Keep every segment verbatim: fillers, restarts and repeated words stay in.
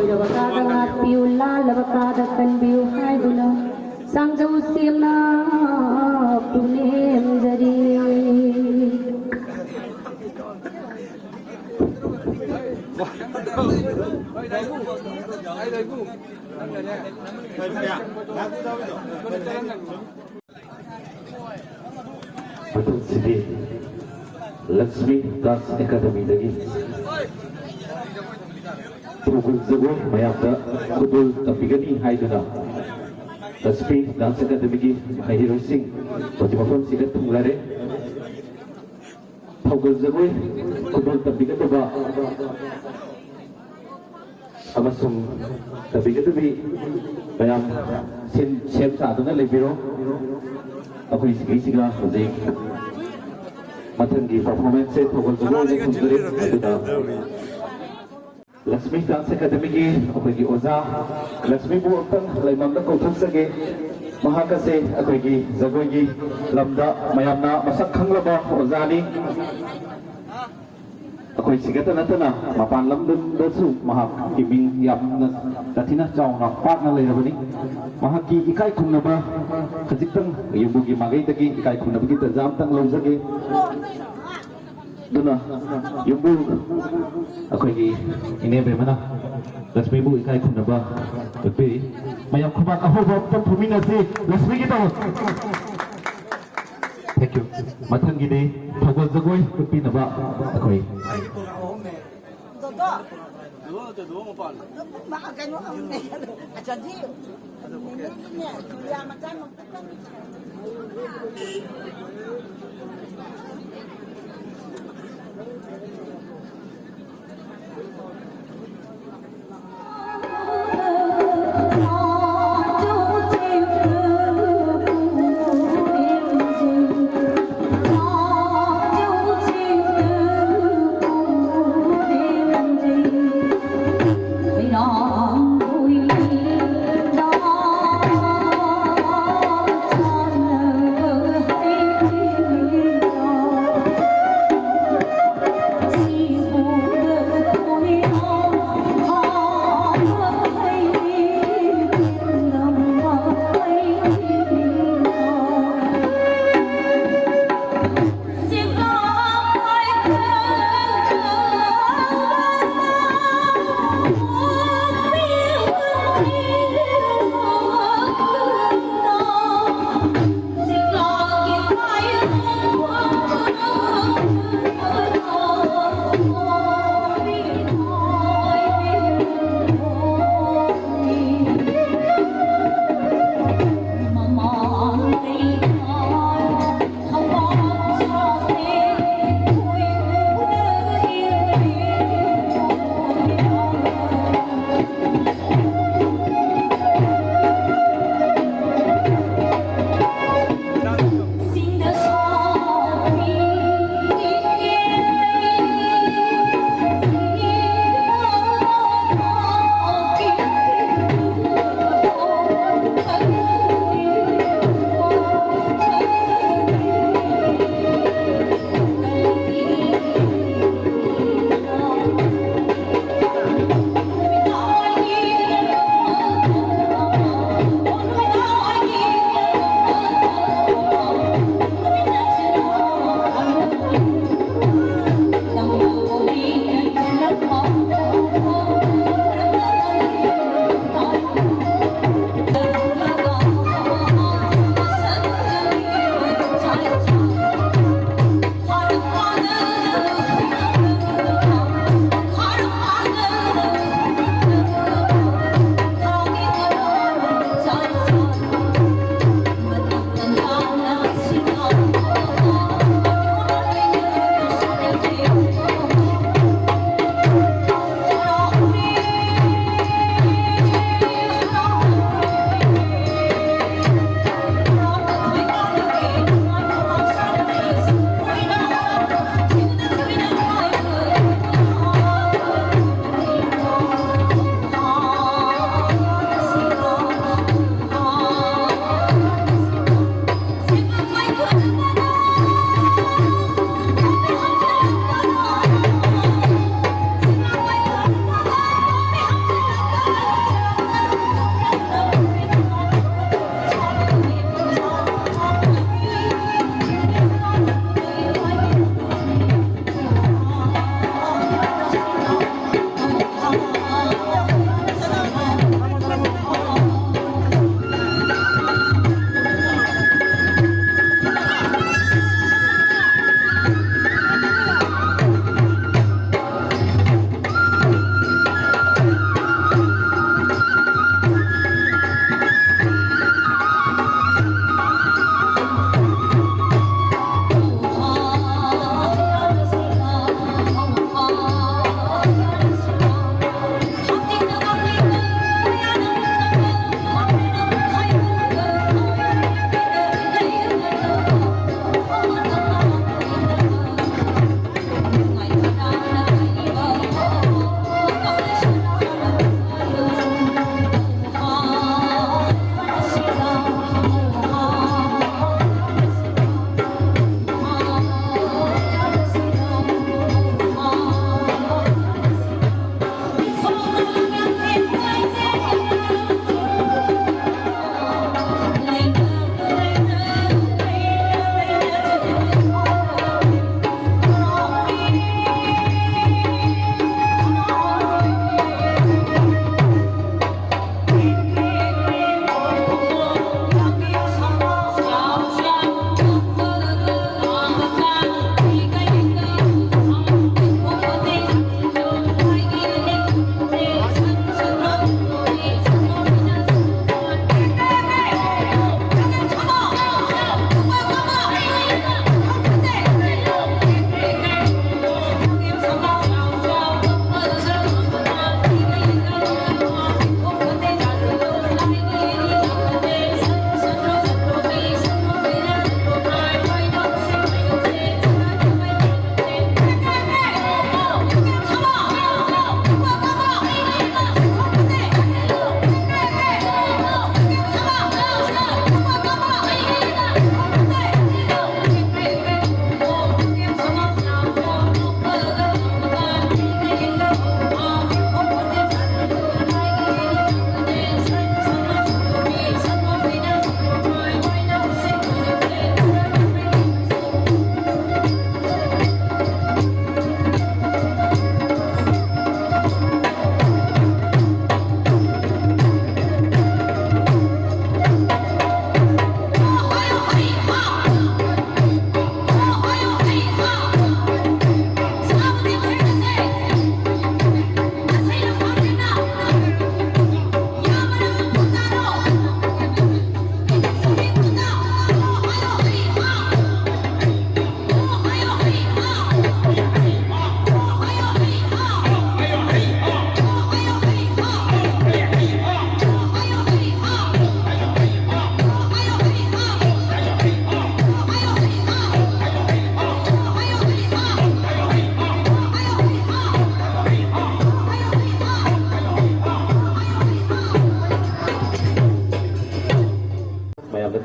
ꯂꯥꯜꯂꯕ ꯀꯥꯗ ꯉꯥꯛꯄꯤꯌꯨ, ꯂꯥꯜꯂꯕ ꯀꯥꯗ ꯀꯟꯕꯤꯌꯨ ꯍꯥꯏꯗꯨꯅ ꯁꯥꯡꯖꯧ ꯁꯦꯝꯅ ꯄꯨꯅꯦꯝꯖꯔꯤ꯫ ꯃꯊꯪꯁꯤꯗꯤ ꯂꯛꯁꯃꯤ ꯗꯥꯟꯁ ꯑꯦꯀꯥꯗꯃꯤꯗꯒꯤ ꯊꯧꯒꯜ ꯖꯒꯣꯏ ꯃꯌꯥꯝꯗ ꯈꯨꯗꯣꯜ ꯇꯝꯕꯤꯒꯅꯤ ꯍꯥꯏꯗꯨꯅ ꯂꯛꯁꯃꯤ ꯗꯥꯟꯁ ꯑꯦꯀꯥꯗꯃꯤꯒꯤ ꯃꯍꯩꯔꯣꯏꯁꯤꯡ ꯍꯧꯖꯤꯛ ꯃꯐꯝꯁꯤꯗ ꯊꯨꯡꯂꯔꯦ꯫ ꯊꯧꯒꯜ ꯖꯒꯣꯏ ꯈꯨꯗꯣꯜ ꯇꯝꯕꯤꯒꯗꯕ ꯑꯃꯁꯨꯡ ꯇꯝꯕꯤꯒꯗꯕꯤ ꯃꯌꯥꯝ ꯁꯤꯟ ꯁꯦꯝ ꯁꯥꯗꯨꯅ ꯂꯩꯕꯤꯔꯣ꯫ ꯑꯩꯈꯣꯏ ꯁꯤꯒꯤꯁꯤꯒ ꯍꯧꯖꯤꯛ ꯃꯊꯪꯒꯤ ꯄꯔꯐꯣꯔꯃꯦꯟꯁꯁꯦ ꯊꯧꯒꯜ ꯖꯒꯣꯏ ꯑꯣꯏꯅ ꯊꯝꯖꯔꯤ꯫ ꯑꯗꯨꯅ ꯂꯛꯁꯃꯤ ꯗꯥꯟꯁ ꯑꯦꯀꯥꯗꯃꯤꯒꯤ ꯑꯩꯈꯣꯏꯒꯤ ꯑꯣꯖꯥ ꯂꯛꯁꯃꯤꯕꯨ ꯑꯃꯨꯛꯇꯪ ꯂꯩꯃꯝꯗ ꯀꯧꯊꯣꯛꯆꯒꯦ꯫ ꯃꯍꯥꯛ ꯑꯁꯦ ꯑꯩꯈꯣꯏꯒꯤ ꯖꯒꯣꯏꯒꯤ ꯂꯝꯗ ꯃꯌꯥꯝꯅ ꯃꯁꯛ ꯈꯪꯂꯕ ꯑꯣꯖꯥꯅꯤ꯫ ꯑꯩꯈꯣꯏ ꯁꯤꯈꯛꯇ ꯅꯠꯇꯅ ꯃꯄꯥꯟ ꯂꯝꯗꯁꯨ ꯃꯍꯥꯛꯀꯤ ꯃꯤꯡ ꯌꯥꯝꯅ ꯇꯥꯊꯤꯅ ꯆꯥꯎꯅ ꯄꯥꯛꯅ ꯂꯩꯔꯕꯅꯤ꯫ ꯃꯍꯥꯛꯀꯤ ꯏꯀꯥꯏ ꯈꯨꯝꯅꯕ ꯈꯖꯤꯛꯇꯪ ꯌꯨꯝꯕꯨꯒꯤ ꯃꯥꯏꯀꯩꯗꯒꯤ ꯏꯀꯥꯏ ꯈꯨꯝꯅꯕꯒꯤ ꯇꯥꯟꯖꯥ ꯑꯃꯇꯪ ꯂꯧꯖꯒꯦ꯫ ꯑꯗꯨꯅ ꯌꯨꯝꯕꯨ ꯑꯩꯈꯣꯏꯒꯤ ꯏꯅꯦ ꯕꯦꯝꯃꯅ ꯂꯛꯁꯃꯤꯕꯨ ꯏꯀꯥꯏ ꯈꯨꯝꯅꯕ ꯎꯠꯄꯤꯔꯤ꯫ ꯃꯌꯥꯝ ꯈꯨꯕꯥꯛ ꯑꯍꯧꯕ ꯑꯃꯇꯪ ꯐꯨꯃꯤꯟꯅꯁꯤ ꯂꯛꯁꯃꯤꯒꯤꯗꯃꯛ꯫ Thank you꯫ ꯃꯊꯪꯒꯤꯗꯤ ꯊꯧꯒꯜ ꯖꯒꯣꯏ ꯎꯠꯄꯤꯅꯕ ꯑꯩꯈꯣꯏ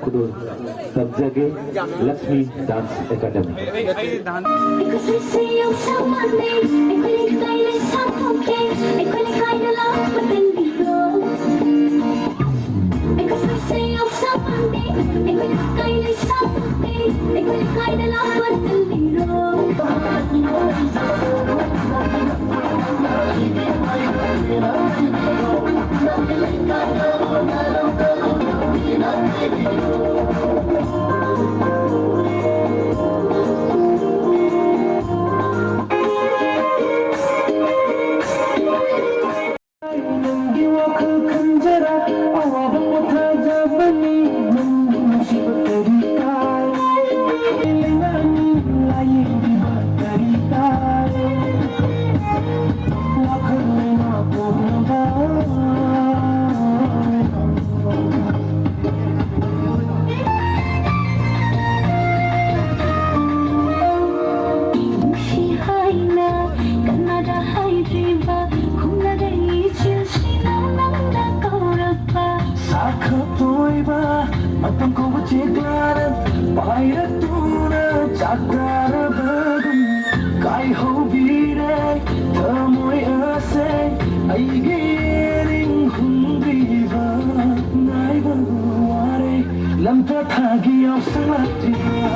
ꯈꯨꯗꯣꯜ ꯇꯝꯖꯒꯦ꯫ Lakshmi dance academy. ꯑꯩꯈꯣꯏ ꯁꯣꯏꯁꯦ ꯌꯥꯎꯁꯪ ꯃꯥꯟꯅꯩ, ꯑꯩꯈꯣꯏ ꯂꯩꯀꯥꯏ ꯂꯩꯁꯥꯡ ꯊꯣꯛꯀꯦ, ꯑꯩꯈꯣꯏ ꯂꯩꯀꯥꯏꯗ ꯂꯥꯛꯄ ꯇꯟꯕꯤꯔꯣ꯫ ꯑꯩꯈꯣꯏ ꯁꯣꯏꯁꯦ ꯌꯥꯎꯁꯪ ꯃꯥꯟꯅꯩ, ꯑꯩꯈꯣꯏ ꯂꯩꯀꯥꯏ ꯂꯩꯁꯥꯡ ꯊꯣꯛꯀꯦ, ꯑꯩꯈꯣꯏ ꯂꯩꯀꯥꯏꯗ ꯂꯥꯛꯄ ꯇꯟꯕꯤꯔꯣ꯫ ꯅꯪꯒꯤ ꯋꯥꯈꯜ ꯈꯟꯖꯔ ꯑꯋꯥꯕ ꯄꯣꯊꯥꯖꯕꯅꯤ꯫ ꯅꯪꯕꯨ ꯅꯨꯡꯁꯤꯕ ꯀꯔꯤ ꯀꯥꯏ? ꯂꯥꯏꯅꯥꯅꯤ ꯂꯥꯏꯌꯦꯡꯕꯤꯕ ꯀꯔꯤ ꯀꯥꯏ? ꯋꯥꯈꯜ ꯂꯩꯅꯥ ꯄꯣꯛꯅꯕ꯫ ꯅꯨꯡꯁꯤ ꯍꯥꯏꯅ ꯀꯅꯥꯗ ꯍꯥꯏꯗ꯭ꯔꯤꯕ, ꯈꯨꯝꯅꯔꯛꯏ ꯏꯆꯤꯜꯁꯤꯅ ꯅꯪꯅ ꯀꯧꯔꯛꯄ꯫ ꯁꯥꯈꯠꯇꯣꯏꯕ ꯃꯇꯝ ꯀꯧꯕ ꯆꯦꯛꯂꯥꯅ ꯄꯥꯏꯔꯛꯇꯨꯅ ꯆꯥꯛꯇꯥꯔꯕꯒꯨꯝ ꯀꯥꯏꯍꯧꯕꯤꯔꯦ ꯊꯃꯣꯏ ꯑꯁꯦ꯫ ꯑꯩꯒꯤ ꯌꯦꯅꯤꯡ ꯍꯨꯝꯕꯤꯕ ꯉꯥꯏꯕ ꯋꯥꯔꯦ꯫ ꯂꯝꯊꯥ ꯊꯥꯒꯤ ꯌꯥꯎꯁꯪ ꯂꯥꯛꯇ꯭ꯔꯤꯕ꯫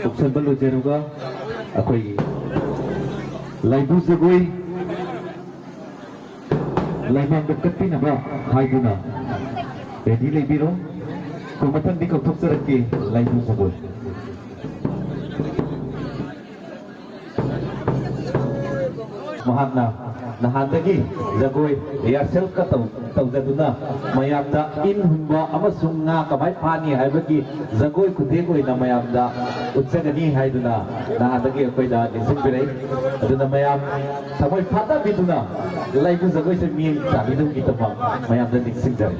ꯂꯣꯏꯁꯤꯟꯕ ꯂꯣꯏꯖꯔꯒ ꯑꯩꯈꯣꯏꯒꯤ ꯂꯥꯏꯕꯨ ꯖꯒꯣꯏ ꯂꯥꯏꯃꯥꯡꯗ ꯀꯠꯄꯤꯅꯕ ꯍꯥꯏꯗꯨꯅ ready ꯂꯩꯕꯤꯔꯣ꯫ ꯑꯩꯈꯣꯏ ꯃꯊꯪꯗꯤ ꯀꯧꯊꯣꯛꯆꯔꯛꯀꯦ ꯂꯥꯏꯕꯨ ꯖꯒꯣꯏ꯫ ꯃꯍꯥꯛꯅ ꯅꯍꯥꯟꯗꯒꯤ ꯖꯒꯣꯏ rehearsal ꯀ ꯇꯧ-, ꯇꯧꯖꯗꯨꯅ ꯃꯌꯥꯝꯗ ꯏꯟ ꯍꯨꯟꯕ ꯑꯃꯁꯨꯡ ꯉꯥ ꯀꯃꯥꯏ ꯐꯥꯅꯤ ꯍꯥꯏꯕꯒꯤ ꯖꯒꯣꯏ ꯈꯨꯊꯦꯛ ꯑꯣꯏꯅ ꯃꯌꯥꯝꯗ ꯎꯠꯆꯒꯅꯤ ꯍꯥꯏꯗꯨꯅ ꯅꯍꯥꯟꯗꯒꯤ ꯑꯩꯈꯣꯏꯗ ꯅꯤꯡꯁꯤꯡꯕꯤꯔꯛꯏ꯫ ꯑꯗꯨꯅ ꯃꯌꯥꯝ ꯊꯃꯣꯏ ꯐꯥꯊꯕꯤꯗꯨꯅ ꯂꯥꯏꯕꯨ ꯖꯒꯣꯏꯁꯦ ꯃꯤꯠꯌꯦꯡ ꯇꯥꯕꯤꯗꯨꯒꯤꯗꯃꯛ ꯃꯌꯥꯝꯗ ꯅꯤꯡꯁꯤꯡꯖꯔꯤ꯫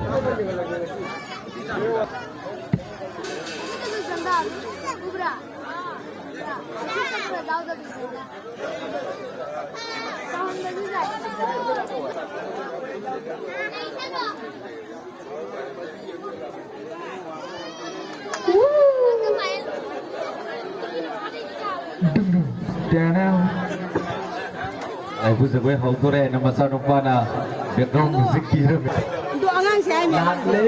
ꯂꯥꯏꯕꯨ ꯖꯒꯣꯏ ꯍꯧꯗꯣꯔꯦ ꯍꯥꯏꯅ ꯃꯆꯥꯅꯨꯄꯥꯅ background music ꯄꯤꯔꯝꯃꯤ꯫ ꯑꯗꯣ ꯑꯉꯥꯡꯁꯦ ꯍꯥꯏꯅꯦ꯫ ꯂꯥꯛꯂꯦ꯫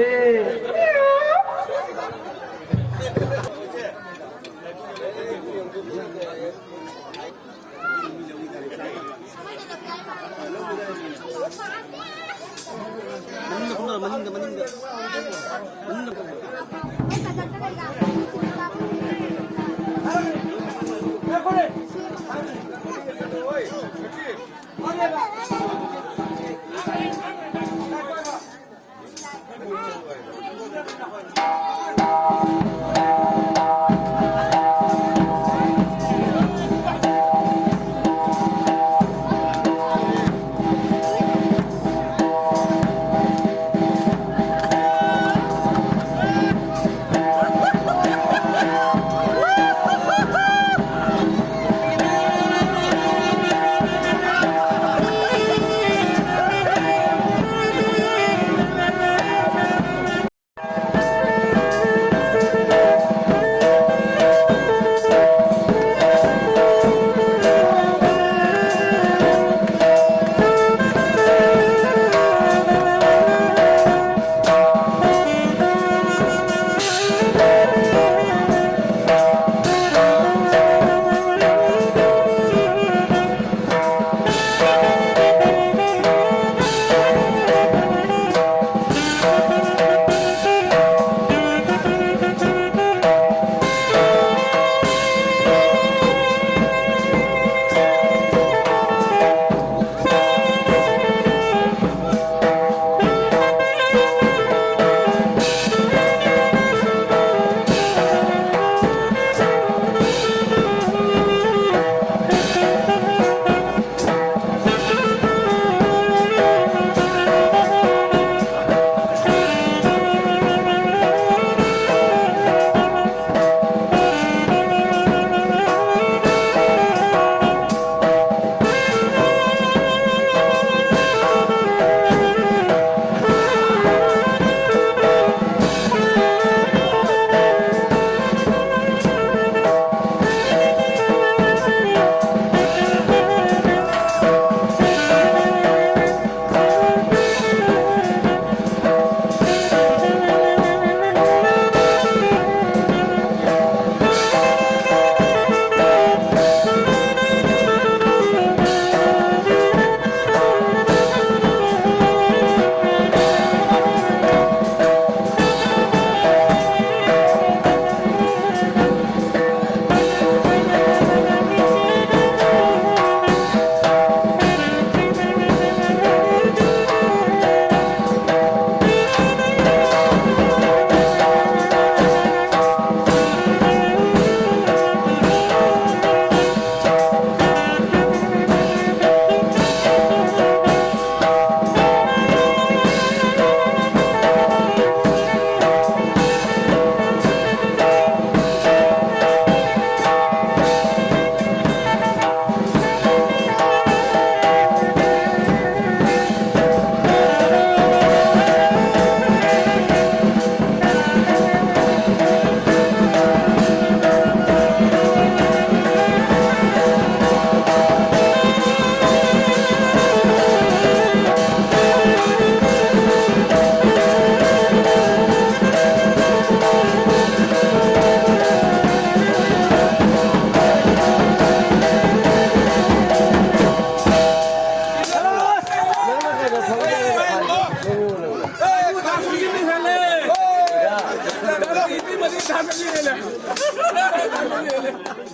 ꯃꯅꯤꯡꯗ ꯀꯨꯝꯊꯔꯣ, ꯃꯅꯤꯡꯗ, ꯃꯅꯤꯡꯗ꯫ ꯃꯅꯤꯡꯗ ꯀꯨꯝꯊꯔꯣ꯫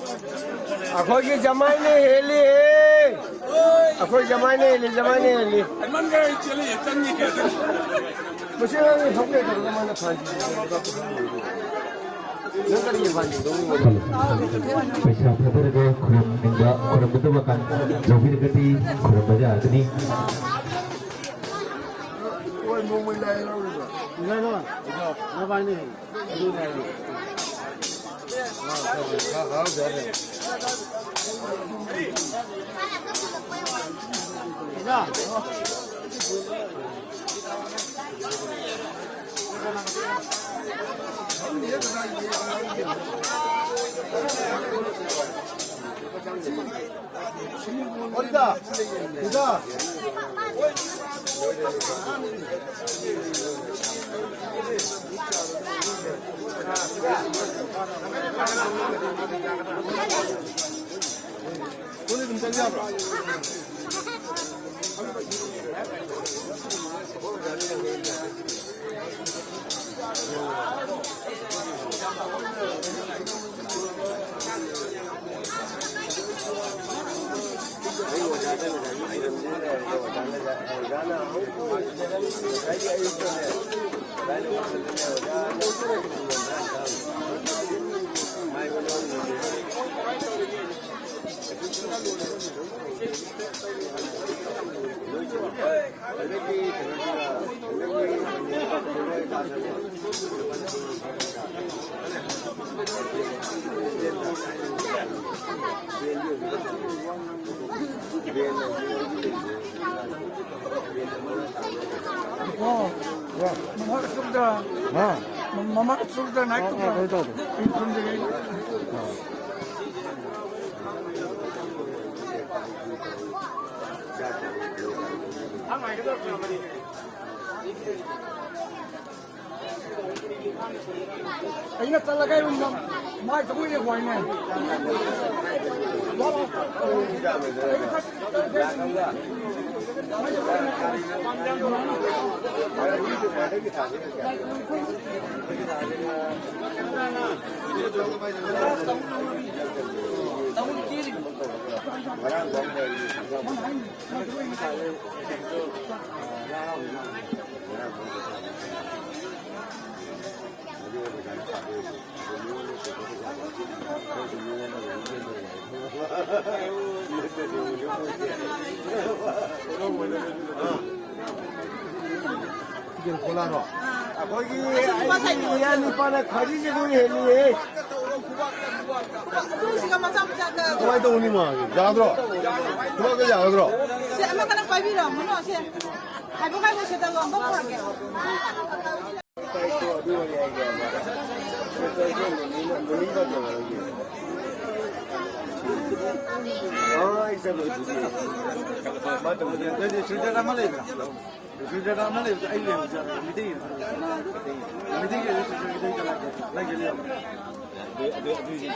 ꯑꯩꯈꯣꯏꯒꯤ ꯖꯃꯥꯏꯅ ꯍꯦꯜꯂꯤ꯫ ꯑꯩꯈꯣꯏ ꯖꯃꯥꯏꯅ ꯍꯦꯜꯂꯤ, ꯖꯃꯥꯏꯅ ꯍꯦꯜꯂꯤ꯫ ꯃꯁꯤ ꯑꯉꯥꯡꯁꯤ ꯐꯝ ꯂꯩꯇꯕꯗ ꯃꯥꯅ ꯐꯥꯟꯁꯤ꯫ ꯅꯪ ꯀꯔꯤꯒꯤ ꯐꯥꯟꯁꯤꯗꯧꯔꯤꯅꯣ? ꯄꯩꯁꯥ ꯊꯥꯗꯔꯒ ꯈꯨꯔꯨꯝꯅꯤꯡꯕ, ꯈꯨꯔꯨꯝꯒꯗꯕ ꯀꯥꯟ ꯂꯧꯕꯤꯔꯒꯗꯤ ꯈꯨꯔꯨꯝꯕ ꯌꯥꯒꯅꯤ꯫ ꯅꯣꯡꯃꯩ ꯂꯥꯏ ꯍꯔꯥꯎꯔꯤꯕ? ꯅꯕꯥꯏꯅꯤ꯫ ꯑꯣ, ꯃꯃꯥ ꯑꯆꯧꯕꯗ, ꯍꯥ? ꯃ-, ꯃꯃꯥ ꯑꯆꯧꯕꯗ ꯅꯥꯏꯠ ꯑꯥ, ꯑꯥ, ꯇꯧꯕ꯭ꯔꯥ? ꯀꯩꯅꯣ ꯇꯧꯗꯦ꯫ ꯑꯩ ꯈꯪꯗꯦ, ꯑꯩ꯫ ꯑꯥ꯫ ꯑꯩꯅ ꯆꯠꯂꯒ ꯑꯩ ꯃ-, ꯃꯥꯏ ꯆꯠꯈꯣꯏꯅꯦ ꯈ꯭ꯋꯥꯏꯅꯦ꯫ ꯑꯩꯈꯣꯏꯒꯤ ꯑꯩꯒꯤ ꯏꯌꯥ ꯅꯨꯄꯥꯅ ꯈ꯭ꯋꯥꯏꯗꯒꯤ ꯖꯒꯣꯏ ꯍꯦꯜꯂꯤꯌꯦ꯫ ꯈꯨꯕꯥꯛꯁꯤꯒ ꯃꯆꯥ ꯃꯆꯥꯒ꯫ ꯀꯃꯥꯏꯅ ꯇꯧꯅꯤ ꯃꯥꯒꯤ? ꯌꯥꯗ꯭ꯔꯣ? ꯈꯨꯕꯥꯛꯇ ꯌꯥꯒꯗ꯭ꯔꯣ? ꯁꯦ, ꯑꯃ ꯀꯟꯅ ꯄꯥꯏꯕꯤꯔꯣ, ꯃꯅꯣ, ꯁꯦ꯫ ꯍꯥꯏꯕ ꯍꯥꯏꯕ ꯁꯦ, ꯇꯧꯔꯣ, ꯑꯝꯇ ꯄꯨꯔꯛꯀꯦ꯫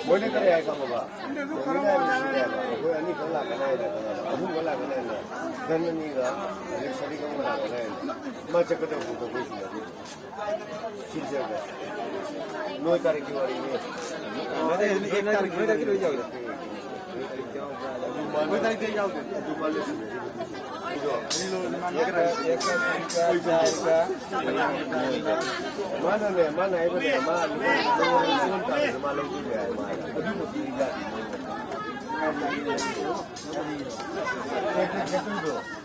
ꯃꯣꯏꯅ ꯀꯔꯤ ꯍꯥꯏ ꯈꯪꯉꯕ? ꯃꯣꯏꯅ ꯍꯥꯏꯕꯁꯤꯅꯦ, ꯑꯩꯈꯣꯏ ꯑꯅꯤꯈꯛ ꯂꯥꯛꯀꯅꯤ ꯍꯥꯏꯅ ꯈꯪꯉꯕ? ꯑꯍꯨꯝꯈꯛ ꯂꯥꯛꯀꯅꯤ ꯍꯥꯏꯅ, ꯙꯟ ꯑꯅꯤꯒ ꯑꯗꯩ ꯁꯔꯤꯒ ꯑꯃ ꯂꯥꯛꯀꯅꯤ ꯍꯥꯏꯅ꯫ ꯃꯥ ꯆꯠꯀꯗꯕ ꯄꯣꯠꯇꯣ ꯑꯩꯈꯣꯏ ꯁꯤꯗ ꯑꯗꯨꯝ ꯁꯤꯟꯖꯕ꯫ ꯅꯣꯏ ꯇꯥꯔꯤꯛꯀꯤ ꯋꯥꯔꯤꯅꯤ꯫ ꯅꯣꯏ ꯇꯥꯔꯤꯛ, ꯅꯣꯏ ꯇꯥꯔꯤꯛꯀꯤ ꯂꯣꯏ ꯌꯥꯎꯔꯦ꯫ ꯑꯗꯨ ꯃꯥꯅ, ꯅꯣꯏ ꯇꯥꯔꯤꯛꯇꯤ ꯌꯥꯎꯗꯦ꯫ ꯑꯗꯨ ꯃꯥꯅ ꯁꯤꯟꯅꯔꯤꯕꯗꯨꯗꯤ꯫ ꯑꯗꯣ ꯃꯥꯅꯅꯦ, ꯃꯥꯅ ꯍꯥꯏꯕꯅꯦ, ꯃꯥ ꯂꯨꯄꯥ ꯂꯤꯁꯤꯡ ꯑꯃ ꯇꯥꯔꯁꯨ ꯃꯥ ꯂꯧꯕꯤꯕ ꯌꯥꯏ, ꯃꯥ꯫ ꯑꯗꯨ ꯃꯇꯨꯡꯗ ꯌꯥꯗꯦ꯫